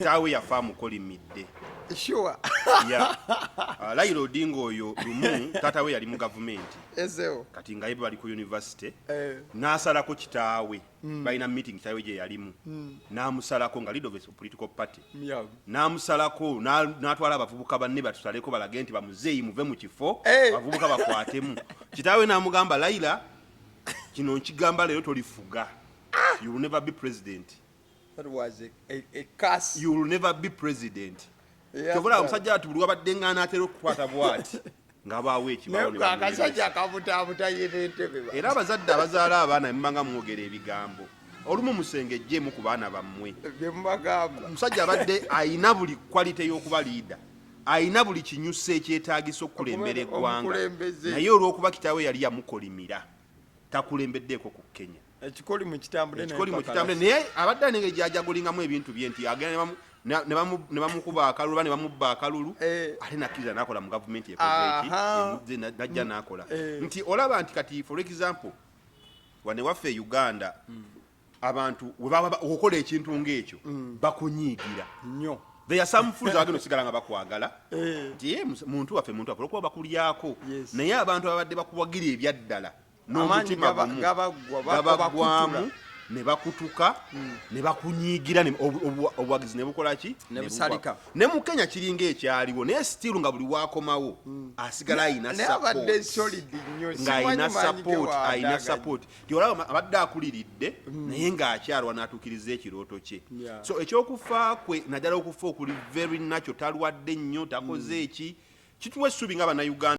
Kitaawe yafa amukolimidde. Yeah. Raila Odinga oyo, lumu taata we yali mu gavumenti. Ezeo. Kati nga ye bali ku university, Eh. n'asalako kitaawe. Balina meeting kitaawe gye yalimu, n'amusalako nga leader of a political party. N'amusalako n'atwala abavubuka banne batusaleko, balage nti bamuzeeyi muve mu kifo. Eh. Abavubuka bakwatemu. Kitaawe n'amugamba, "Raila, kino nkigamba leero, tolifuga. You will never be president." That was a curse. "You will never be president." Yes, Kyovola sir. omusajja ati buli wabadde nga anaatera okukwata bw'ati, ng'abaawo ekibaawo Naye ne bamulemesa. akasajja akabutaabuta ye n'entebe. Era abazadde abazaala abaana, mubanga mwogera ebigambo, olumu musengejjeemu ku baana bammwe. Bye mubagamba. Omusajja abadde ayina buli quality y'okuba leader, ayina buli kinyusa ekyetaagisa okukulembera eggwanga. Omukulembeze. Naye olw'okuba kitaawe yali yamukolimira, takulembeddeeko ku Kenya. Ekikolimu kitambule naye Ekikolimu paka kitambule, naye abadde alina engeri gy'ajagulingamu ebintu bye nti agenda ne bamukuba akalulu oba ne bamubba akalulu, ate nakkiriza n'akola mu gavumenti ekoze eki, najja n'akola. Nti olaba nti kati, for example, wane waffe e Uganda, abantu we baba okukola ekintu ng'ekyo bakunyiigira. Nnyo. There are some fools abagenda osigala nga bakwagala nti, "Eh, muntu waffe, muntu waffe," olwokuba bakulyako. Naye abantu ababadde bakuwagira ebyaddala Amaanyi n'omutima gumu gabaggwa, gabaggwamu, bakutula. Ne bakutuka ne bakunyiigira, obuwagizi ne bukola ki? Ne Ne busalika. bugwa. Ne mu Kenya kiringa ekyaliwo, naye still nga buli wakomawo asigala ayina Naye abadde support. solid nnyo. Ng'ayina Simanyi maanyi ge support, ayina waandaganya. support. Ti olaba abadde akuliridde, naye ng'akyalwa n'atuukiriza ekirooto kye. So ekyokufa kwe, naddala okufa okuli very natural, talwadde nnyo, takoze eki, kituwa essuubi nga Bannayuganda.